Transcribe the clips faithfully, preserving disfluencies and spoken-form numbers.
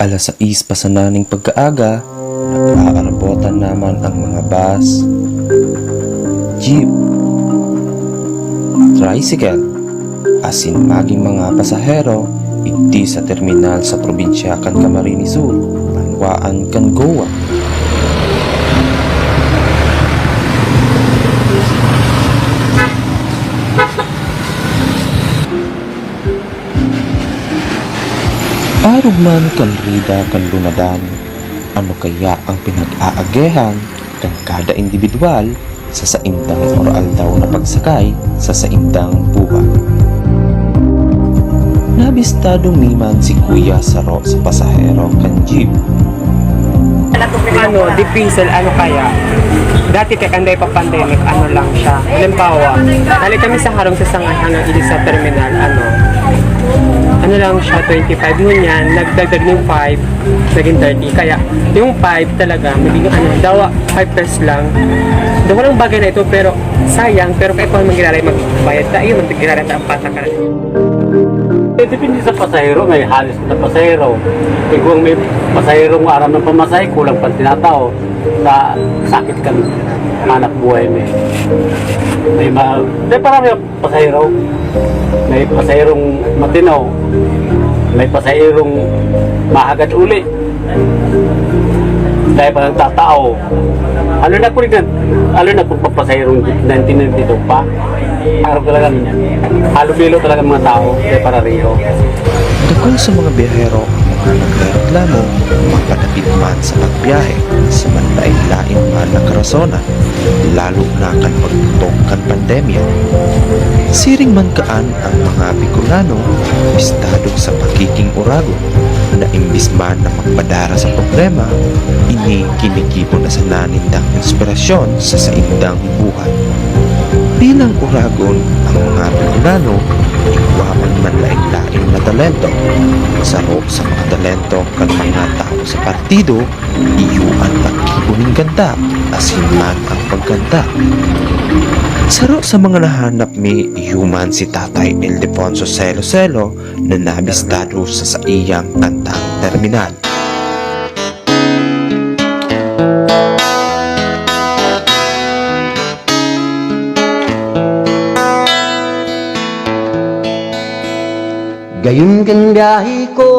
Alas sais pa sana ning pagkaaga, nag-aarabotan naman ang mga bus, jeep, tricycle, asin magin mga pasahero digdi sa terminal sa probinsya kan Camarines Sur, banwaan kan Goa. Arog man kan rida kan lunadan, ano kaya ang pinag-aagehan kan kada indibidwal sa saindang aroaldaw na pagsakay sa saindang buhay? Nabistado mi man si Kuya, saro sa pasahero kan jeep. Ano, difícil, ano kaya? Dati kaya kanday pa pandemic, ano lang siya. Halimbawa, hali kami sa harong sa Sangay hanggang ini sa terminal, ano, ano lang siya, twenty-five. Ngunyan, nagdagdag ng five, naging thirty. Kaya, yung five talaga, magiging ano, dawa, five pesos lang. Dawa lang bagay na ito, pero sayang, pero kaya pa magkilala yung magbayad tayo, magkilala tayo ang patakaran. Eh, depende sa pasahero, may halos na pasahero. Igwang may pasahero mo aram ng pamasahe, kulang pang tinatao sa sakit kan hanap buhay may. May ma-, may parang may pasahero. May pasaherong matino. May pasaherong mahagad uli. Dahil pa nagtatao. Ano na po rin, ano na po papasaherong nineteen ninety-two pa? Araw talaga, halubilo talaga mga tao, kaya para Rio. Dakul sa mga biyahero ang mga nagrereklamo, mapadapit man sa pagbiyahe, sa manlain-lain man na karasonan, lalo na kan pagputok kan pandemya. Siring man kaan ang mga Bicolano, bistado sa pagiging uragon, na imbis man na magpadara sa problema, ini ginigibo na sana nindang inspirasyon sa saindang buhay. Bilang uragon, ang mga Bicolano igwa man manlaen-laen na talento. Saro sa mga talento kan mga tawo sa partido, iyo an paggibo nin kanta, asin man ang pagkanta. Saro sa mga nahanap mi, iyo man si Tatay Ildefonso Selo Selo, na nabistado sa saiyang kantang Terminal. Gayon kan biyahe ko,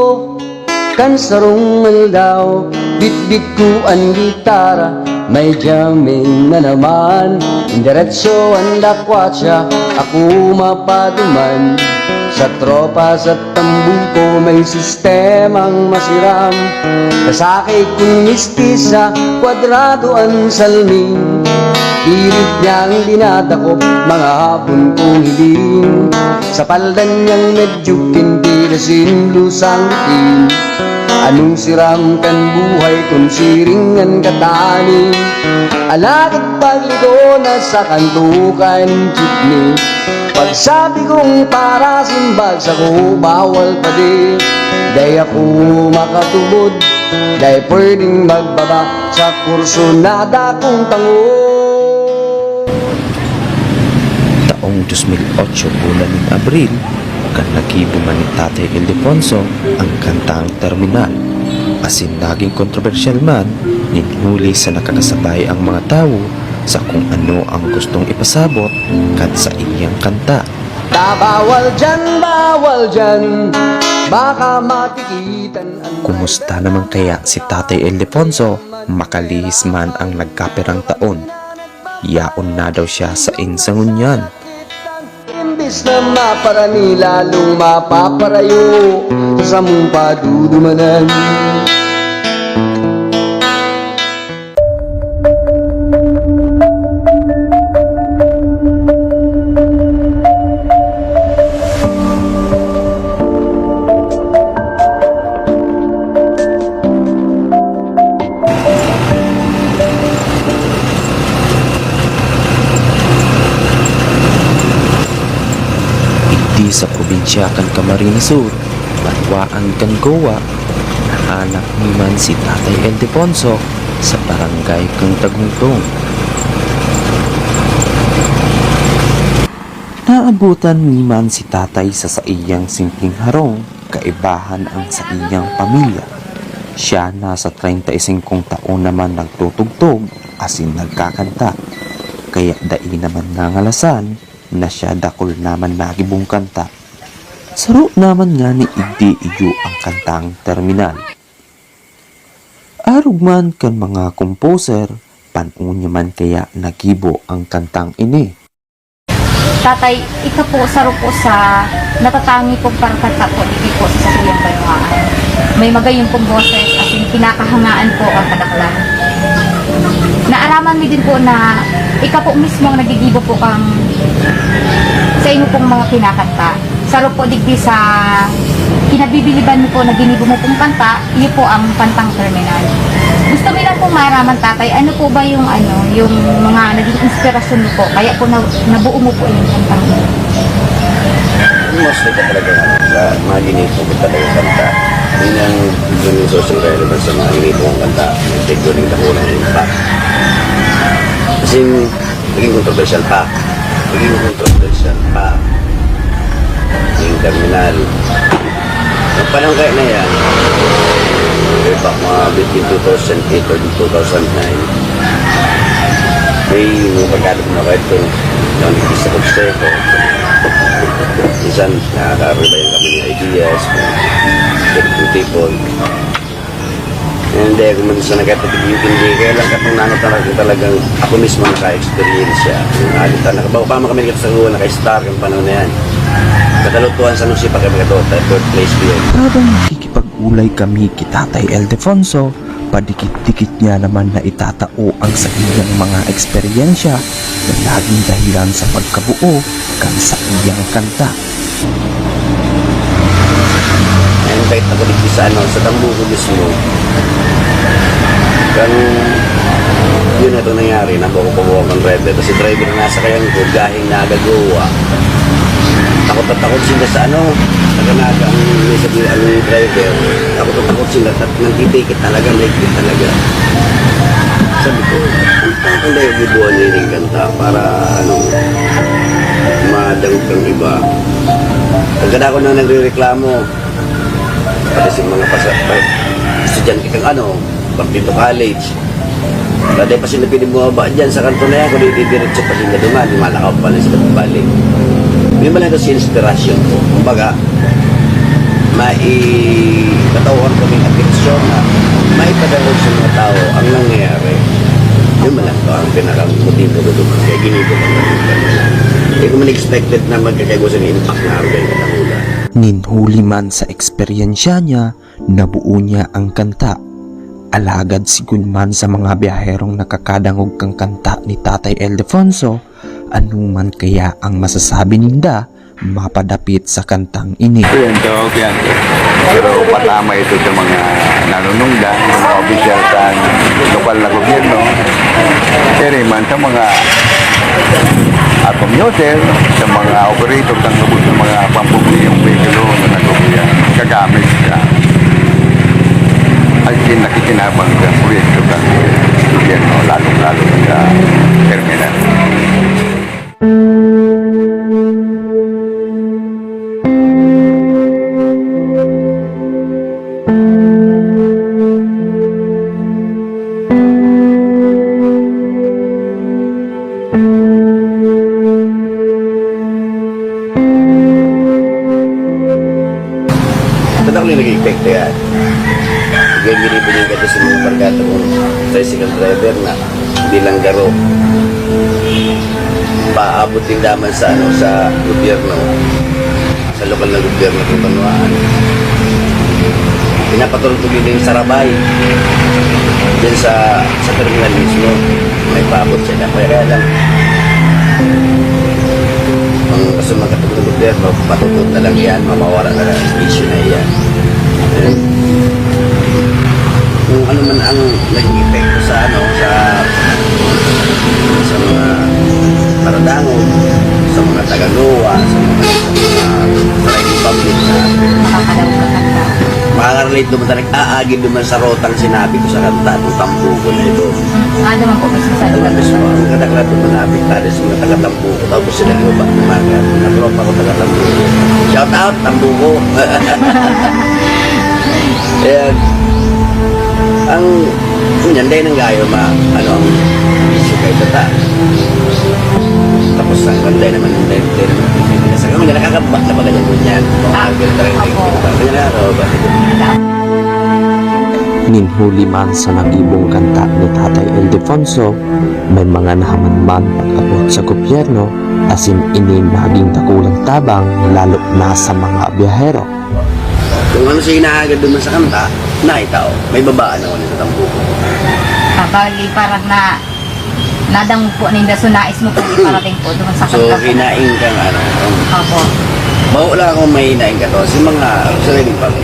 kan sarong aldaw, bitbit ko an gitara, may jamming na naman. Diretso an dakwatsa, ako mapaduman. Sa tropa sa tambuko, may sistemang masiram. Kasakay kun misti sa kwadrado an salming. Pilit niyang dinadakop, mga hapon kong hiling. Sa palda niyang medyo kinti, asin blusang itim. Anong siram kan buhay kun siring an kataning? Alagad pagligo na sa kanto kan jeepney. Pagsabi kong parasimbag sako, bawal pa di. Dai ako makatubod, dai pwedeng magbaba sa kurso na dakong tango. Taong dos mil otso, bulan nin Abril, kan nagibo man ni Tatay Ildefonso ang kantang Terminal, asin naging kontrobersyal man nin huli sa nakakasabay ang mga tawo sa kung ano ang gustong ipasabot kan saiyang kanta. Ta bawal diyan, bawal diyan. Baka matikitan an Kumusta naman kaya si Tatay Ildefonso? Makalihis man ang nagkapirang taon, yaon na daw siya sa insa ngunyan. Imbis na maparani, lalong mapaparayo sa samong padudumanan. Digdi sa probinsya kan Camarines Sur, banwaan kan Goa, nahanap mi man si Tatay Ildefonso sa barangay kan Tagungtong. Naabutan mi man si Tatay sa saiyang simpleng harong, kaibahan ang saiyang pamilya. Siya nasa treinta y cinco taon naman nagtutugtog asin nagkakanta, kaya dai naman ngangalasan na siya dakul naman nagibong kanta. Saro naman ngani igdi iyo ang kantang Terminal. Arog man kan mga composer, pan-o niya man kaya nagibo ang kantang ini? Tatay, ika po, saro po sa natatangi kong parkanta po, digdi po sa saiyang banwaan. May magayon pong boses, asin kinakahangaan po ang kadaklan. Naaraman mi din po na ika po mismo ang nagigibo po kang sa inyo pong mga kinakanta. Saro po digdi sa kinabibiliban mo po na ginibo mo pong kanta, iyo po ang kantang Terminal. Gusto mi lang pong maaraman, Tatay, ano po ba yung, ano, yung mga naging inspirasyon mo po? Kaya po na, nabuo mo po yung kantang yun. Mostly ka talaga, ano, sa mga ginibo ko talaga kanta. Yun ang, yun yung social relevance sa mga ginibo kong kanta. Yung technically, nakuha ng impact. Kasi, naging kontrobersyal pa. Naging kontrobersyal pa. Yung Terminal. Ang panahon kaya na yan, way back mga between two thousand eight or two thousand nine, may mga pagkano na kayo ito, yung sa Consejo. Minsan, nakaka-relay kami ng ideas, mga tipon-tipon. Hindi, kung man sa nagkatipid, hindi. Kaya lang katong nano talaga, talagang ako mismo naka-experience siya. Yung nakita, nakabawa pa man kami nagkatasaguan, naka-star yung panahon na yan. Katalutuan sa Nusi pa kami kato, third place ko yun. Habang nakikipag-ulay kami ki Tatay Ildefonso, padikit-dikit niya naman na itatao ang saiyang mga eksperyensya na naging dahilan sa pagkabuo kan saiyang kanta. Na-invite ako dito sa, ano, sa Tambuco mismo. Kan, yun na itong nangyari, nabo ko pabuha ng driver. Kasi driver na nasa kayan ko, gahing nagagawa. Takot na takot sila sa, ano, sa kanaga ang, ang driver. Takot na takot sila, tat-, nagtitake talaga, mahigpit talaga. Sabi ko, "Ang tangkang dahil gibuhan niya yung kanta para, ano, madangog kang iba." Pagkadako na nagre-reklamo, pati sa mga pasa-, pa-, estudyante kang, ano, Baptito College. Wala pa sila pwede bumaba dyan sa kanto na yan, kundi didiretso pa sila duman, malakaw pa na sila pabalik. Yun man lang ito si inspirasyon ko. Kumbaga, mai-, katauhan ko ng atensyon na maipadangog sa mga tao ang nangyayari. Yun man lang ito ang pinakamotibo ko duman. Kaya ginito ko na rin. Hindi ko man expected na magkakaigo sa impact na ang ganyan na hula. Nin huli man sa eksperyensya niya, nabuo niya ang kanta. Alagad sigun man sa mga biyaherong nakakadangog kan kanta ni Tatay Ildefonso, ano man kaya ang masasabi ninda mapadapit sa kantang ini? Ito yan, tawag yan. Pero patama ito sa mga nanunungdan, sa mga opisyal sa lokal na gobyerno. Pero man sa mga, ah, commuter, sa mga operator ng lubos ng mga pampublikong vehikulo na nagkukuya, gagamit siya. Ay, kin-, nakikinabang sa proyekto ng gobyerno, lalong-lalo sa terminal. Langgaro. Paabot din daman sa, ano, sa gobyerno, sa lokal na gobyerno kung banwaan. Pinapaturog ko din yung Sarabay. Diyan sa, sa terminal mismo. May paabot sila. Kaya, kaya lang, ang gusto magkatulong ng gobyerno, patutod na lang yan, mamawala na lang ang issue na yan. Kung ano man ang naging epekto sa, ano, sa, sa mga paradangog, sa mga taga-Noa, sa mga, sa mga private public na makakadangog ka kanta. Makaka-relate naman talaga, aagid naman sa rotang sinabi ko sa kanta, itong tambuko na ito. Ano man po mismo sa Ano man mismo, ang kadaklan naman natin, tali sa mga taga-Tambuko, tapos sila yung ba, mga, mga tropa ko taga-Tambuko. Shout out, Tambuko! Ayan. Ang, yun yan, dahil nang gayo, ma, ano, ang issue kayo, tata. Tapos, ang ganda naman, ang ganda naman, sa kami, nakakabak na ba ganyan, ganyan? Mga Ah, agil talaga, opo. Ganyan na, oh, ba? Nin huli man sa nagibong kanta ni Tatay Ildefonso, may mga nahaman man pag-abot sa gobyerno, asin ini naging dakulang tabang, lalo na sa mga biyahero. Kung ano siya inaagad naman sa kanta, naitao. May babaan ako nito tambuko. Ah, bali, parang na, nadangog po ninda, so nais mo pong iparating po doon sa So, kanta. Hinaing kang ano, um, Opo. Baho lang akong mahinaing ka to. Si mga, sa rin pag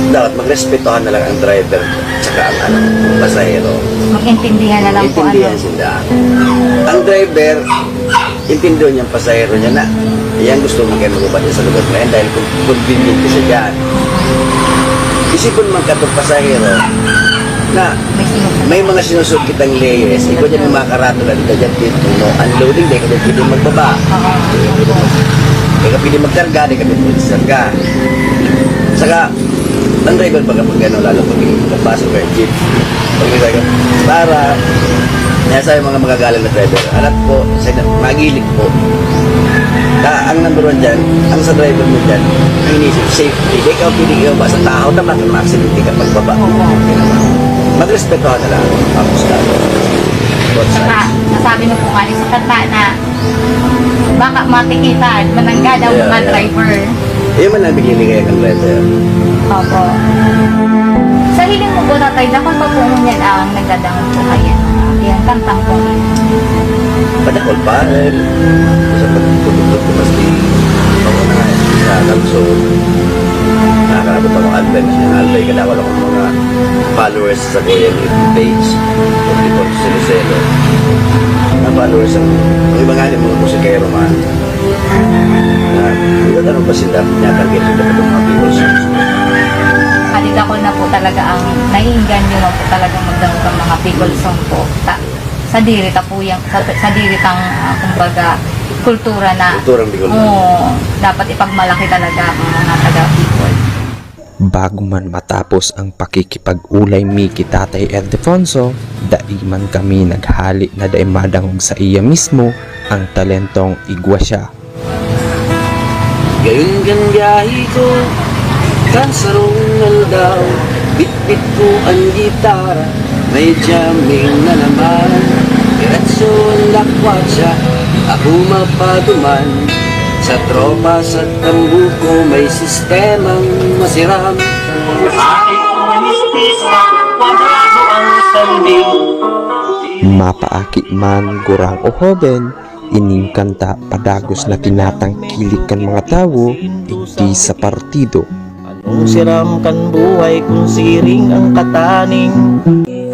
Dapat magrespetuhan na lang ang driver tsaka ang, ano, pasahero. Mag-intindihan na lang po, Intindihan ano. Sila. Ang driver, intindihan niyang pasahero niya na yan gusto mo kayo mag-ubad sa lugar na yan dahil kung convenient ka siya dyan. Isipon man ka itong pasahero na may mga sinusunod kitang leyes, ikaw dyan yung mga karatula dito dyan, no unloading, dahil ka dyan pwede magbaba. Dahil ka pwede magkarga, dahil ka pwede magkarga. Saka, ang driver pag, pag ano, lalo pag yung pasok ka, jeep, pag may driver, para, kaya sa mga magagalang na driver, alam po, sa magilik po. Ta, ang number one dyan, ang sa driver mo dyan, ang inisip, safety. Di ka pwede yung ba sa tao, dapat ang accident ka pagbaba. Magrespetuhan na lang ang Estado. Both sides. Saka, nasabi mo po nga, sa kanta na, baka matikitan, mananggad ang mga driver. Iyan man ang bigyan ni kaya kang letter. Opo. Sa hiling mo po, Tatay, dakul pa po ngunyan ang nagdadangog po kaya. Ayan, kantang po. Padakol pa, eh, sa pagtutugtog ko, maski ako na nga, sa Lagso, nakakaragot ako, Albay, Albay, kadakol ako mga followers sa Goyang page, Report Siniselo. Ang followers ang, ang iba nga yung mga musikero man. Na, hindi ka tanong ba sila, tinatarget sila pa itong mga people songs? Halid ako na po talaga ang naiinggan nyo man po talagang magdangog ang mga people song po. Ta, sa diri ta po yung, sa, sa diri tang, ah, kumbaga, kultura na Kulturang Bicol. Oo, dapat ipagmalaki talaga ang mga taga Bicol. Bago man matapos ang pakikipag-ulay mi ki Tatay Ildefonso, dai man kami naghali na dai madangog sa iya mismo ang talentong igwa siya. Gayon kan biyahe ko, kan sarong aldaw, bitbit ko an gitara, may jamming na naman. Diretso an lakwatsa, ako mapaduman. Sa tropa sa Tambuko, may sistemang masiram. Sa aking mistisa, kwadrado ang sanding. Mapaaki man, gurang o hoben, ining kanta padagos na tinatangkilik kan mga tawo, igdi sa partido. Anong siram kan buhay kung siring ang kataning?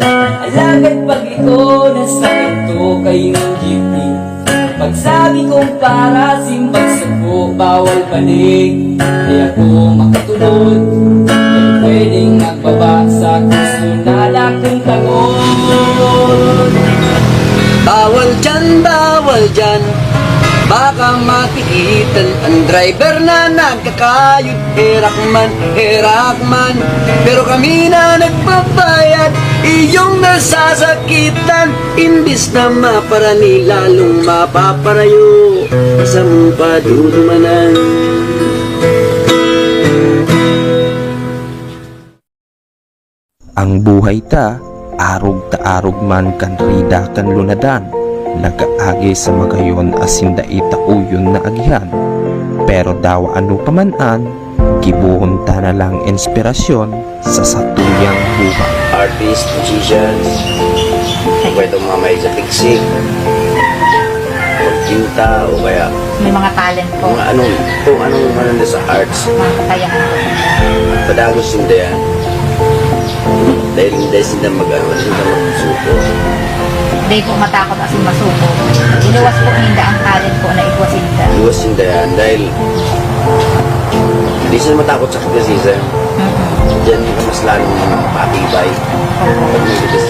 Alagad pag ito, nasakit ko kayong jeepney. Pagsabi kong para simbag suko, bawal balik. Di ako makasunod. Di pwedeng magbaba sa gusto na dakong tagod. Bawal dyan, bawal dyan. Baka matikitan ang driver na nagkakayod. Herak man, herak man, pero kami na nagbabayad. Iyong nasasakitan, imbis na maparani, lalong mapaparayo sa mong padudumanan. Ang buhay ta, arog ta arog man kan rida kan lunadan, nagaagi sa magayon asin dai ta uyon na agihan. Pero dawa ano pa man an, gibohon ta na lang inspirasyon sa satuyang buhay. Artist, musicians, o kaya itong mga may sa pigsik, magpinta, o kaya May mga talent po. Mga anong, kung anong ano na sa arts, Mga kakayahan po. padagos sinda yan. Dahil hindi sila mag-ano, sila magsuko. Dai po matakot asin masuko. Iluwas po ninda ang talent po na igwa sinda. Iwas sinda yan dahil hindi sila matakot sa criticism. Mm-mm. Diyan ka mas lalong matibay. Pag may criticism.